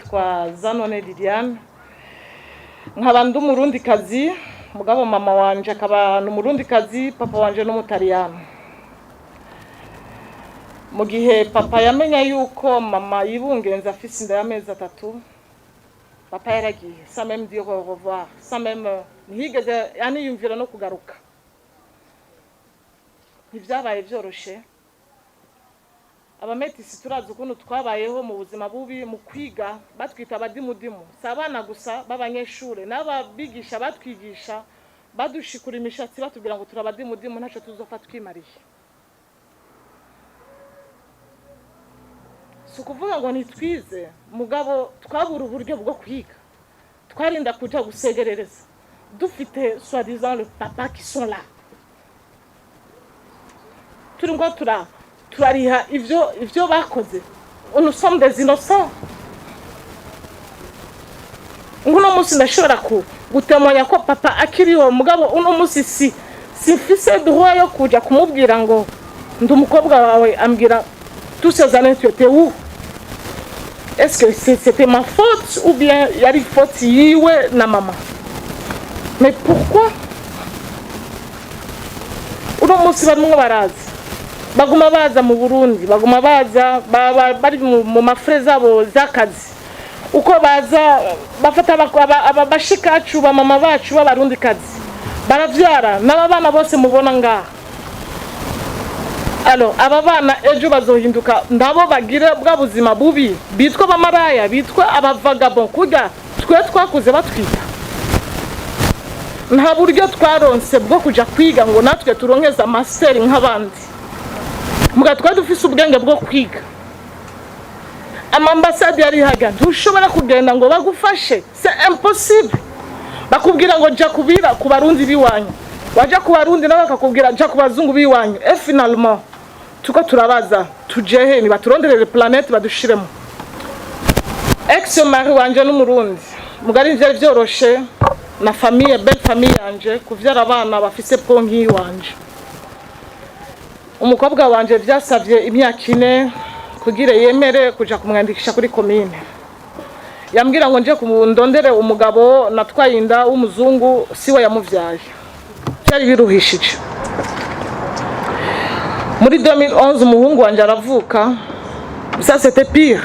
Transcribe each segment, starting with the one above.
Nitwa Zanone Liliane, nkaba ndi Umurundikazi, mugabo mama wanje akaba ni Umurundikazi, papa wanje n'Umutaliyano. Mu gihe papa yamenya yuko mama yibungenze afise inda y'amezi 3, papa yaragiye sans même dire au revoir, sans même, ntiyigeze aniyumvira no kugaruka. Ntibyabaye byoroshe. Abametisi turazi ukuntu twabayeho mu buzima bubi. Mu kwiga batwita abadimudimu. Si abana gusa b'abanyeshure, n'ababigisha batwigisha badushikura imishatsi, batubwira ngo turi abadimudimu, ntacyo tuzopfa twimariye. Si ukuvuga ngo ntitwize, mugabo twabura uburyo bwo kwiga, twarinda kuja gusegerereza dufite soi-disant le papa qui sont là. Turi ngo turariha ivyo bakoze. Nous sommes des innocents. Uno munsi ndashobora ku gutemonya ko papa akiriho, mugabo uno munsi si simfise droit yo kuja kumubwira ngo ndi umukobwa wawe. Ambwira: "Tous ces années, tu étais où?" Est-ce que c'était ma faute ou bien yari faute yiwe na mama? Mais pourquoi uno munsi barimwo baraza, baguma baza mu Burundi, baguma baza bari mu ma frais zabo z'akazi? Uko baza bafata bashikacu, bamama bacu b'Abarundikazi, baravyara n'aba bana bose mubona ngaha. Alors aba bana ejo bazohinduka ndabo bagire bwa buzima bubi, bitwa abamaraya, bitwa abavagabond, kurya twe twakuze batwita. Nta buryo twaronse bwo kuja kwiga ngo natwe turonkeze master nk'abandi. Muga twari dufise ubwenge bwo kwiga. Amambasade yari haga, ntushobora kugenda ngo bagufashe, c'est impossible. Bakubwira ngo jya kubira ku Barundi b'iwanyu, waja ku Barundi nabo bakakubwira jya ku bazungu b'iwanyu. Et finalement tuko turabaza tujehe? Nibaturonderere planète badushiremo. Ex mari wanje n'Umurundi, mugari vyari vyoroshe na famille, belle famille yanje, kuvyara abana bafise peau nk'iyiwanje. Umukobwa wanje vyasavye imyaka 4 kugira yemere kuja kumwandikisha kuri komine. Yambwira ngo nje kumundondere umugabo natwaye inda w'umuzungu, siwe yamuvyaye. Byari biruhishije. Muri 2011 umuhungu wanje aravuka. Ça, c'était pire.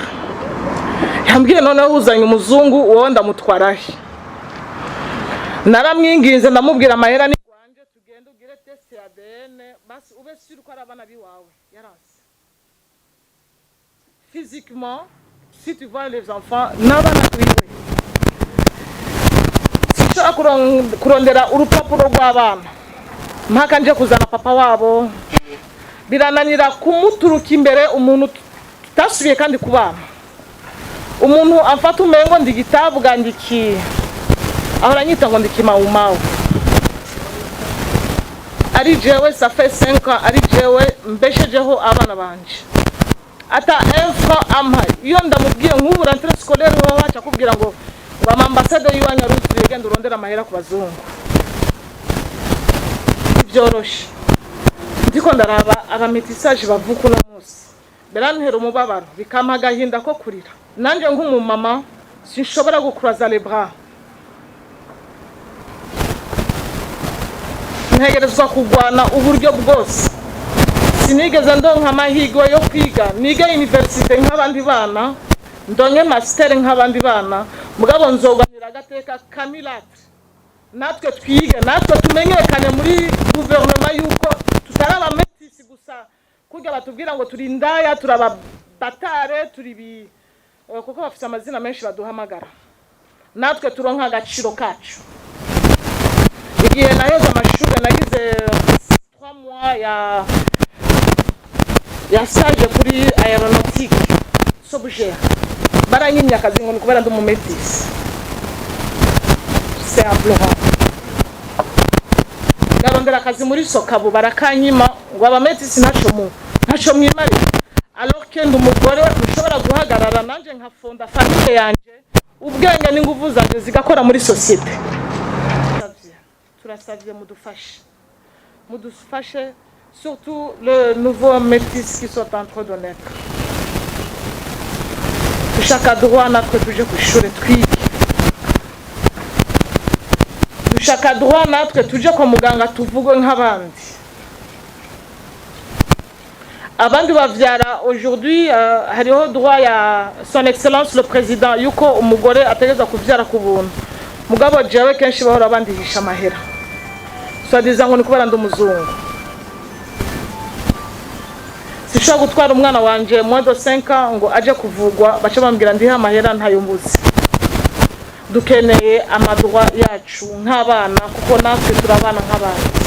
Yambwiye: "Noneho uzanye umuzungu, wowe ndamutwarahe?" Naramwinginze, ndamubwira amahera ni gwanje, tugende ugire test ya ADN, basi ube sûr ko ari abana biwawe. Yaranse. Physiquement, si tu vois les enfants, n'abana biwe. Sinshobora kurondera urupapuro rw'abana mpaka nje kuzana papa wabo. Birananira kumuturuka imbere, umuntu tutasubiye kandi kubana, umuntu amfata umengo ndi gitabwa, ndiki ahora anyita ngo ndi kimawumawu. Ari jewe, ça fait 5 ans, ari jewe mbeshejeho abana banje, ata un franc ampa. Iyo ndamubwiye nk'ubu rentrée scolaire, wowe waca akubwira ngo amambasade y'iwanyu aruzuye, genda urondere amahera ku bazungu. Ntibyoroshe. Ndiko ndaraba abamétissages bavuka uno munsi, birantera umubabaro, bikampa agahinda ko kurira. Nanjye nk'umumama sinshobora gukuraza les bras, ntegerezwa kugwana uburyo bwose. Sinigeze ndonka amahirwe yo kwiga, nige université nk'abandi bana, ndonke master nk'abandi bana, mugabo nzoganira agateka ka mulâtre, natwe twige, natwe tumenyekane muri guverinoma yuko tutari abametisi gusa, kurya batubwira ngo turi indaya, turi ababatare, turi ibi, kuko bafite amazina menshi baduhamagara. Natwe turonka agaciro kacu. Igihe naheze amashuri, nagize 3 mois ya stage kuri aéronautique Sobugera, baranyimye akazi ngo ni kubera ndi umumetisi. C'est aberrant. Ndarondera akazi muri Sokabu, barakanyima ngo abametisi ntaco mwimarira, alors que ndi umugore mushobora guhagarara nanje nkafonda famille yanje, ubwenge n'inguvu zanje zigakora muri société. Turasavye mudufashe, mudufashe, surtout le nouveau métis qui sont en train de naître. Dushaka droit natwe tuje ku ishure twige. Dushaka droit natwe tuje kwa muganga tuvugwe nk'abandi. Abandi bavyara aujourd'hui, hariho droit ya Son Excellence le Président yuko umugore ategerezwa kuvyara ku buntu, mugabo jewe kenshi bahora bandihisha amahera, soi-disant ngo ni kubera ndi umuzungu. Sinshobora gutwara umwana wanje moins de 5 ans ngo aje kuvugwa, bace bambwira ndihe amahera, ntayo mbuzi. Dukeneye ama droits yacu nk'abana, kuko natwe turabana nk'abandi.